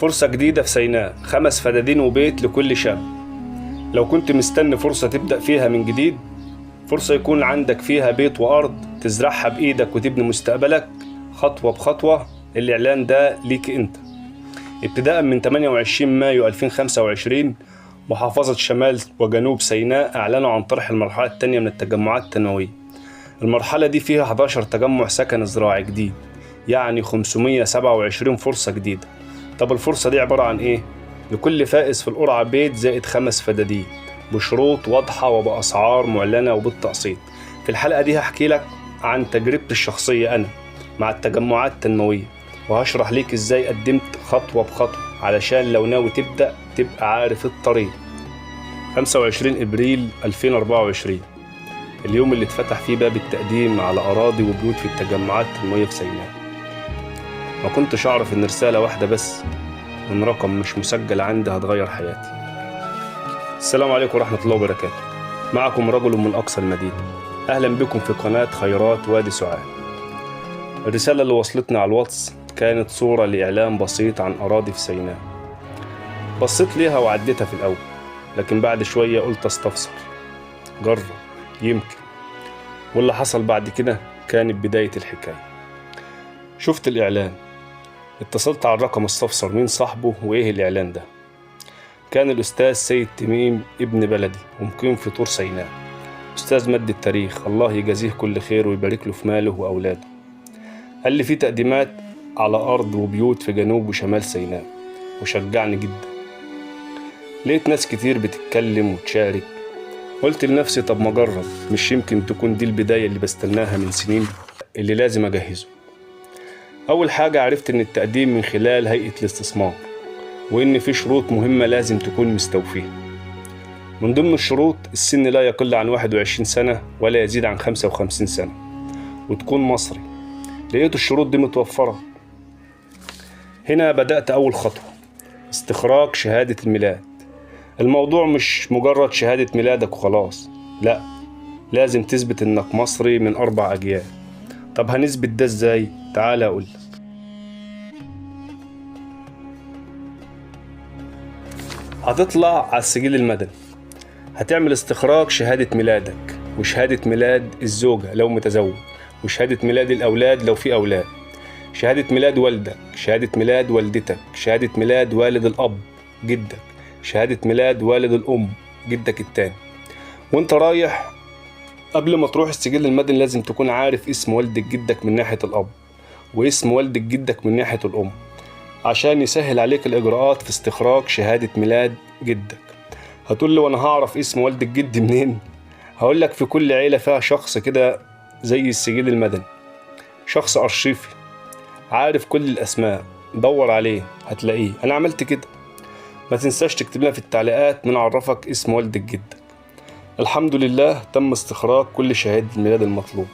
فرصة جديدة في سيناء، 5 فدادين وبيت لكل شاب. لو كنت مستني فرصة تبدأ فيها من جديد، فرصة يكون عندك فيها بيت وأرض تزرعها بإيدك وتبني مستقبلك خطوة بخطوة، الإعلان ده ليك أنت. ابتداء من 28 مايو 2025 محافظة شمال وجنوب سيناء أعلنوا عن طرح المرحلة الثانية من التجمعات التنموية. المرحلة دي فيها 11 تجمع سكن زراعي جديد، يعني 527 فرصة جديدة. طب الفرصة دي عبارة عن إيه؟ لكل فائز في القرعة بيت زائد 5 فدادين بشروط واضحة وبأسعار معلنة وبالتقسيط. في الحلقة دي هحكي لك عن تجربتي الشخصية أنا مع التجمعات التنموية، وهشرح ليك إزاي قدمت خطوة بخطوة علشان لو ناوي تبدأ تبقى عارف الطريق. 25 إبريل 2024، اليوم اللي اتفتح فيه باب التقديم على أراضي وبيوت في التجمعات التنموية في سيناء. ما كنتش أعرف إن رسالة واحدة بس من رقم مش مسجل عندي هتغير حياتي. السلام عليكم ورحمة الله وبركاته، معكم رجل من أقصى المدينة. أهلا بكم في قناة خيرات وادي سعاد. الرسالة اللي وصلتنا على الواتس كانت صورة لإعلان بسيط عن أراضي في سيناء. بصيت ليها وعديتها في الأول، لكن بعد شوية قلت استفسر، جرب يمكن. واللي حصل بعد كده كانت بداية الحكاية. شفت الإعلان، اتصلت على الرقم استفسر مين صاحبه وإيه الإعلان ده. كان الأستاذ سيد تميم ابن بلدي ومقيم في طور سيناء، أستاذ مادة التاريخ، الله يجازيه كل خير ويبارك له في ماله وأولاده. قال لي في تقديمات على أرض وبيوت في جنوب وشمال سيناء، وشجعني جدا. لقيت ناس كتير بتتكلم وتشارك، قلت لنفسي طب ما أجرب، مش يمكن تكون دي البداية اللي بستناها من سنين، اللي لازم أجهزه. أول حاجة عرفت إن التقديم من خلال هيئة الاستثمار، وإن في شروط مهمة لازم تكون مستوفيها. من ضمن الشروط السن لا يقل عن 21 سنة ولا يزيد عن 55 سنة، وتكون مصري. لقيت الشروط دي متوفرة. هنا بدأت أول خطوة، استخراج شهادة الميلاد. الموضوع مش مجرد شهادة ميلادك وخلاص، لا، لازم تثبت إنك مصري من 4 أجيال. طب هنثبت ده إزاي؟ تعال أقول. هتطلع على السجل المدني، هتعمل استخراج شهادة ميلادك وشهادة ميلاد الزوجة لو متزوج، وشهادة ميلاد الأولاد لو في أولاد، شهادة ميلاد والدك، شهادة ميلاد والدتك، شهادة ميلاد والد الأب جدك، شهادة ميلاد والد الأم جدك التاني. وانت رايح قبل ما تروح السجل المدني لازم تكون عارف اسم والدة جدك من ناحية الأب واسم والدة جدك من ناحية الأم، عشان يسهل عليك الإجراءات في استخراج شهادة ميلاد جدك. هتقول لي وانا هعرف اسم والدة جدي منين؟ هقول لك في كل عيلة فيها شخص كده زي السجل المدني، شخص أرشيفي عارف كل الأسماء، دور عليه هتلاقيه. أنا عملت كده. ما تنساش تكتب لنا في التعليقات من عرفك اسم والدة جدك. الحمد لله تم استخراج كل شهادة الميلاد المطلوبة.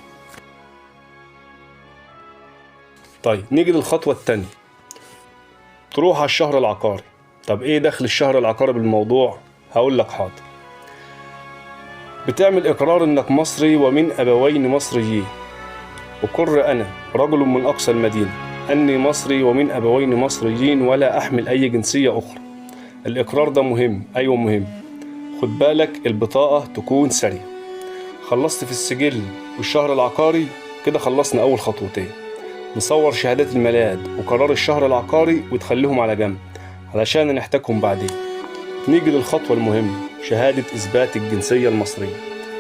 طيب نيجي للخطوة التانية، تروح على الشهر العقاري. طب ايه دخل الشهر العقاري بالموضوع؟ هقول لك حاضر. بتعمل إقرار إنك مصري ومن أبوين مصريين. أقر أنا رجل من أقصى المدينة أني مصري ومن أبوين مصريين ولا أحمل أي جنسية أخرى. الإقرار ده مهم، أيوة مهم. خد بالك البطاقة تكون سارية. خلصت في السجل والشهر العقاري، كده خلصنا أول خطوتين. نصور شهادات الميلاد وقرار الشهر العقاري وتخليهم على جنب علشان نحتاجهم بعدين. نيجي للخطوة المهمة، شهادة إثبات الجنسية المصرية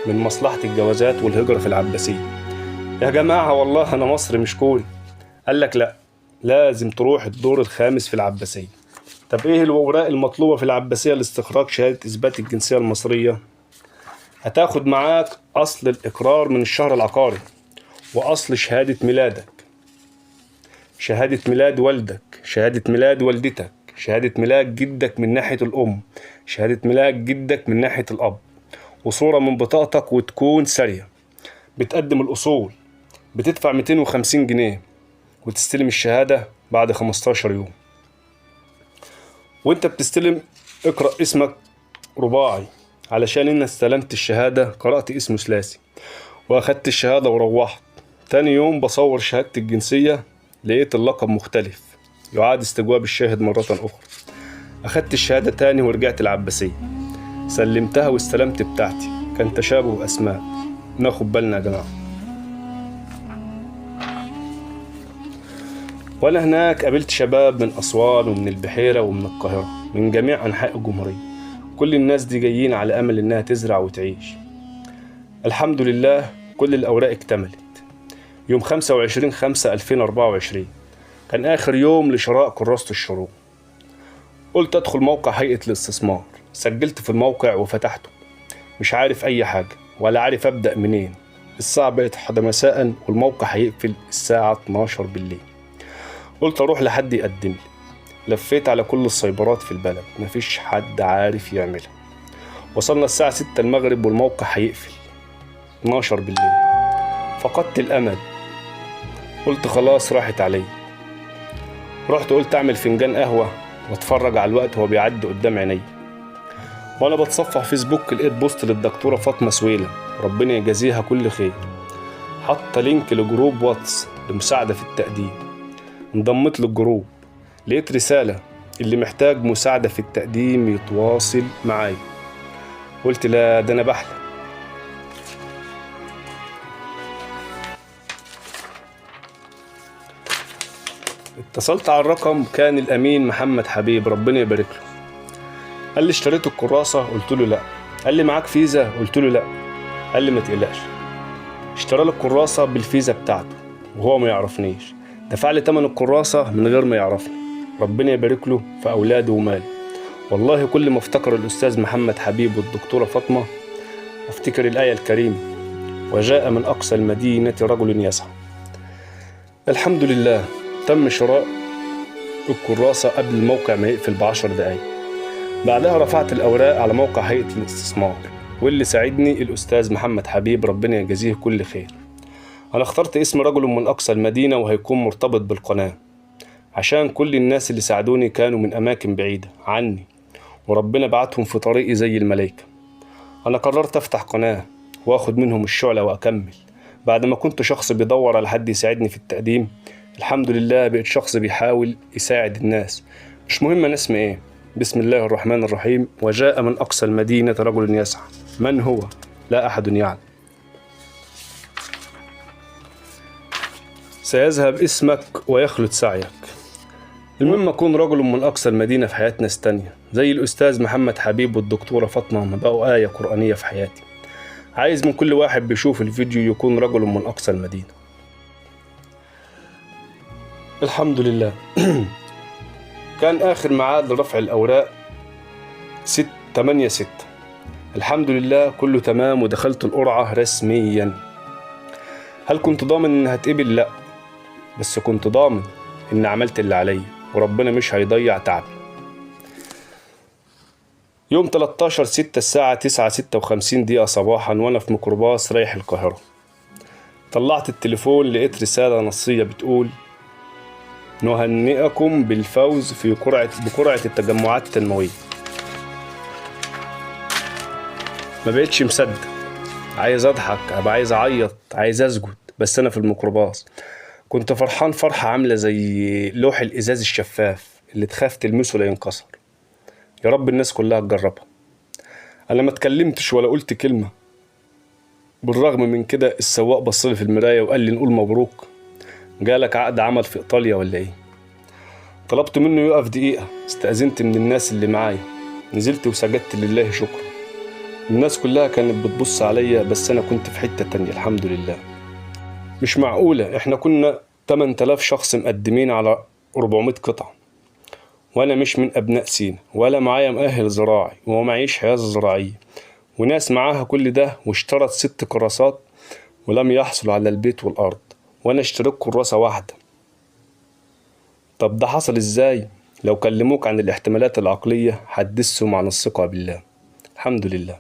من مصلحة الجوازات والهجرة في العباسية. يا جماعة والله أنا مصري مش كوري. قال لك لا، لازم تروح الدور الخامس في العباسية. طب إيه الأوراق المطلوبة في العباسية لاستخراج شهادة إثبات الجنسية المصرية؟ هتاخد معاك أصل الإقرار من الشهر العقاري، وأصل شهادة ميلادك، شهادة ميلاد والدك، شهادة ميلاد والدتك، شهادة ميلاد جدك من ناحية الأم، شهادة ميلاد جدك من ناحية الأب، وصورة من بطاقتك وتكون سارية. بتقدم الأصول، بتدفع 250 جنيه وتستلم الشهادة بعد 15 يوم. وانت بتستلم اقرأ اسمك رباعي، علشان ان استلمت الشهادة قرأت اسمه ثلاثي، واخدت الشهادة وروحت. تاني يوم بصور شهادة الجنسية لقيت اللقب مختلف. يعاد استجواب الشاهد مرة أخرى. أخدت الشهادة تاني ورجعت العباسية، سلمتها واستلمت بتاعتي. كان تشابه أسماء، ناخد بالنا يا جماعة. وأنا هناك قابلت شباب من أسوان ومن البحيرة ومن القاهرة، من جميع أنحاء الجمهورية. كل الناس دي جايين على أمل إنها تزرع وتعيش. الحمد لله كل الأوراق اكتملت. يوم 25/5/2024 كان آخر يوم لشراء كراسة الشروط. قلت أدخل موقع هيئة الاستثمار. سجلت في الموقع وفتحته، مش عارف أي حاجة ولا عارف أبدأ منين. الساعة بقت 1 مساء والموقع هيقفل الساعة 12 بالليل. قلت أروح لحد يقدم لي. لفيت على كل السايبرات في البلد، مفيش حد عارف يعملها. وصلنا الساعة 6 المغرب والموقع هيقفل 12 بالليل. فقدت الأمل، قلت خلاص راحت علي. رحت قلت أعمل فنجان قهوة واتفرج على الوقت وهو بيعدي قدام عيني. وأنا بتصفح فيسبوك لقيت post للدكتورة فاطمة سويلة، ربنا يجازيها كل خير، حاطة link ل group واتس لمساعدة في التقديم. انضميت لل group، لقيت رسالة اللي محتاج مساعدة في التقديم يتواصل معايا. قلت لا، ده أنا بحلم. اتصلت على الرقم، كان الأمين محمد حبيب، ربنا يبارك له. قال لي اشتريت الكراسة؟ قلت له لا. قال لي معاك فيزا؟ قلت له لا. قال لي ما تقلقش. اشترى لي الكراسة بالفيزا بتاعته وهو ما يعرفنيش. دفع لي تمن الكراسة من غير ما يعرفني. ربنا يبارك له في أولاده وماله. والله كل ما افتكر الأستاذ محمد حبيب والدكتورة فاطمة افتكر الآية الكريمة: وجاء من أقصى المدينة رجل يسعى. الحمد لله تم شراء الكراسة قبل الموقع ما يقفل ب10 دقايق. بعدها رفعت الأوراق على موقع هيئة الاستثمار، واللي ساعدني الأستاذ محمد حبيب، ربنا يجازيه كل خير. أنا اخترت اسم رجل من أقصى المدينة وهيكون مرتبط بالقناة، عشان كل الناس اللي ساعدوني كانوا من أماكن بعيدة عني، وربنا بعتهم في طريقي زي الملايكة. أنا قررت أفتح قناة وأخد منهم الشعلة وأكمل. بعد ما كنت شخص بيدور على حد يساعدني في التقديم، الحمد لله بقيت شخص بيحاول يساعد الناس. مش مهم أنا اسمي إيه. بسم الله الرحمن الرحيم. وجاء من أقصى المدينة رجل يسعى. من هو؟ لا أحد يعلم. سيذهب اسمك ويخلد سعيك. المهم أكون رجل من أقصى المدينة في حياة ناس تانية، زي الأستاذ محمد حبيب والدكتورة فاطمة، ما بقوا آية قرآنية في حياتي. عايز من كل واحد بيشوف الفيديو يكون رجل من أقصى المدينة. الحمد لله. كان آخر ميعاد لرفع الأوراق 8/6. الحمد لله كله تمام ودخلت القرعة رسميا. هل كنت ضامن إن هتقبل؟ لا، بس كنت ضامن إن عملت اللي عليا وربنا مش هيضيع تعبي. يوم 13/6 الساعة 9:56 صباحا وأنا في ميكروباص رايح القاهرة، طلعت التليفون لقيت رسالة نصية بتقول: نهنئكم بالفوز في بقرعة التجمعات التنموية. ما بقتش مصدق، عايز اضحك، ابقى عايز اعيط، عايز اسجد، بس انا في الميكروباص. كنت فرحان فرحة عاملة زي لوح الازاز الشفاف اللي تخاف تلمسه لا ينكسر. يا رب الناس كلها تجربها. انا ما اتكلمتش ولا قلت كلمة. بالرغم من كده السواق بصلي في المراية وقال لي: نقول مبروك، جالك عقد عمل في ايطاليا ولا ايه؟ طلبت منه يقف دقيقة، استأذنت من الناس اللي معايا، نزلت وسجدت لله شكرا. الناس كلها كانت بتبص عليا، بس أنا كنت في حتة تانية الحمد لله. مش معقولة، إحنا كنا 8000 شخص مقدمين على 400 قطعة، وأنا مش من أبناء سينا، ولا معايا مؤهل زراعي، ومعيش حيازة زراعية، وناس معاها كل ده واشترت 6 كراسات ولم يحصل على البيت والأرض، وأنا اشتريت كراسة واحدة. طب ده حصل إزاي؟ لو كلموك عن الاحتمالات العقلية حدثهم عن الثقة بالله. الحمد لله.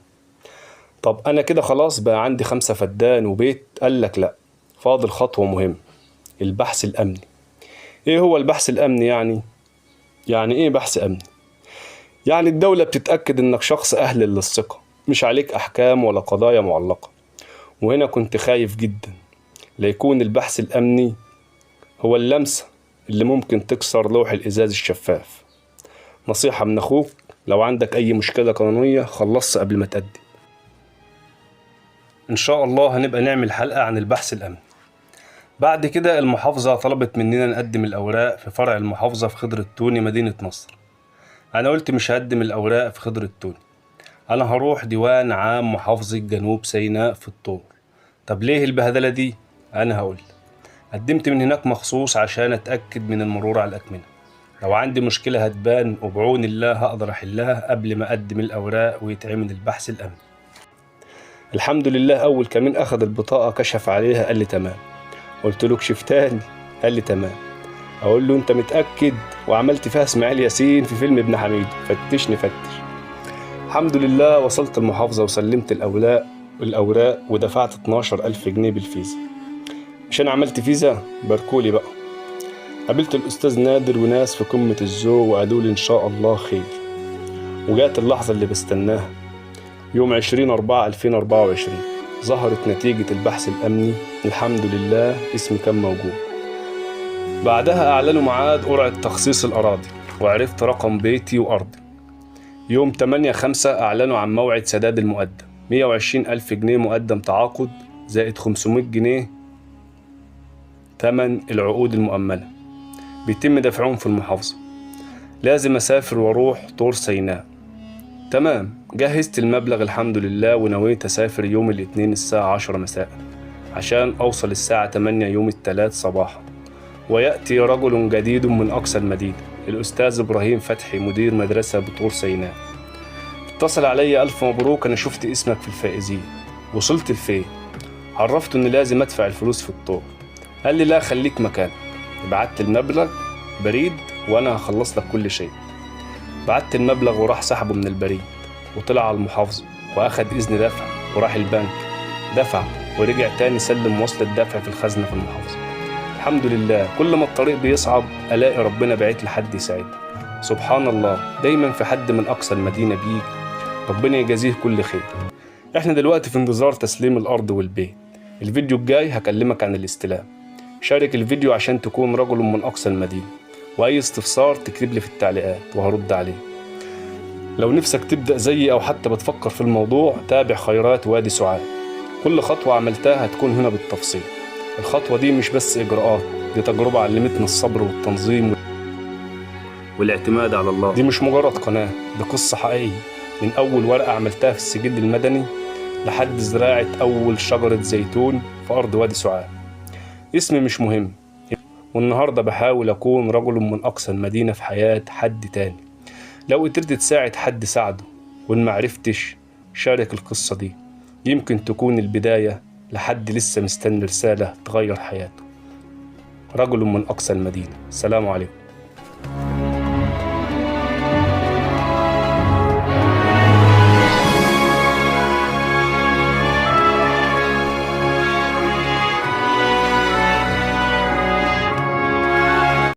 طب أنا كده خلاص بقى عندي 5 فدان وبيت؟ قال لك لأ، فاضل خطوة مهمة، البحث الأمني. إيه هو البحث الأمني يعني؟ يعني إيه بحث أمني؟ يعني الدولة بتتأكد إنك شخص أهل للثقة، مش عليك أحكام ولا قضايا معلقة. وهنا كنت خايف جدا ليكون البحث الأمني هو اللمسة اللي ممكن تكسر لوح الإزاز الشفاف. نصيحة من أخوك، لو عندك أي مشكلة قانونية خلصها قبل ما تقدم. إن شاء الله هنبقى نعمل حلقة عن البحث الأمني. بعد كده المحافظة طلبت مننا نقدم الأوراق في فرع المحافظة في خضر التوني مدينة نصر. أنا قلت مش هقدم الأوراق في خضر التوني، أنا هروح ديوان عام محافظة جنوب سيناء في الطور. طب ليه البهدلة دي؟ أنا هقول. قدمت من هناك مخصوص عشان أتأكد من المرور على الأكمنة. لو عندي مشكلة هتبان، وبعون الله هقدر أحلها قبل ما أقدم الأوراق ويتعمل البحث الأمني. الحمد لله أول كمين أخذ البطاقة كشف عليها قال لي تمام. قلت له اكشف تاني، قال لي تمام. أقول له أنت متأكد؟ وعملت فيها إسماعيل ياسين في فيلم ابن حميد، فتشني فتش. الحمد لله وصلت المحافظة وسلمت الأوراق ودفعت 12,000 جنيه بالفيزا. مش أنا عملت فيزا؟ باركولي بقى. قابلت الأستاذ نادر وناس في قمة الذوق وقالوا لي إن شاء الله خير. وجات اللحظة اللي بستناها، يوم 20/4/2024 ظهرت نتيجة البحث الأمني. الحمد لله اسمي كان موجود. بعدها أعلنوا ميعاد قرعة تخصيص الأراضي وعرفت رقم بيتي وأرضي. يوم 8/5 أعلنوا عن موعد سداد المقدم، 120,000 جنيه مقدم تعاقد زائد 500 جنيه تمن العقود المؤمنة، بيتم دفعهم في المحافظة. لازم أسافر وأروح طور سيناء. تمام، جهزت المبلغ الحمد لله، ونويت أسافر يوم الاثنين الساعة 10 مساء عشان أوصل الساعة 8 يوم الثلاث صباحا. ويأتي رجل جديد من أقصى المدينة، الأستاذ إبراهيم فتحي مدير مدرسة بطور سيناء. اتصل علي، ألف مبروك، أنا شفت اسمك في الفائزين، وصلت لفين؟ عرفته إن لازم أدفع الفلوس في الطور. قال لي لا خليك مكانك، بعت المبلغ بريد وأنا هخلص لك كل شيء. بعت المبلغ وراح سحبه من البريد وطلع على المحافظة وأخد إذن دفع وراح البنك دفع ورجع تاني سلم وصل الدفع في الخزنة في المحافظة. الحمد لله كل ما الطريق بيصعب ألاقي ربنا بعت لحد يساعدني. سبحان الله، دايما في حد من أقصى المدينة بيجي، ربنا يجازيه كل خير. احنا دلوقتي في انتظار تسليم الأرض والبيت. الفيديو الجاي هكلمك عن الاستلام. شارك الفيديو عشان تكون رجل من أقصى المدينة، وأي استفسار تكتب لي في التعليقات وهرد عليه. لو نفسك تبدأ زيي أو حتى بتفكر في الموضوع، تابع خيرات وادي سعاد. كل خطوة عملتها هتكون هنا بالتفصيل. الخطوة دي مش بس إجراءات، دي تجربة علمتنا الصبر والتنظيم والاعتماد على الله. دي مش مجرد قناة، دي قصة حقيقية، من أول ورقة عملتها في السجل المدني لحد زراعة أول شجرة زيتون في أرض وادي سعاد. اسمي مش مهم، والنهاردة بحاول أكون رجل من أقصى المدينة في حياة حد تاني. لو قدرت تساعد حد ساعده، وإن معرفتش شارك القصة دي، يمكن تكون البداية لحد لسه مستني رسالة تغير حياته. رجل من أقصى المدينة. السلام عليكم.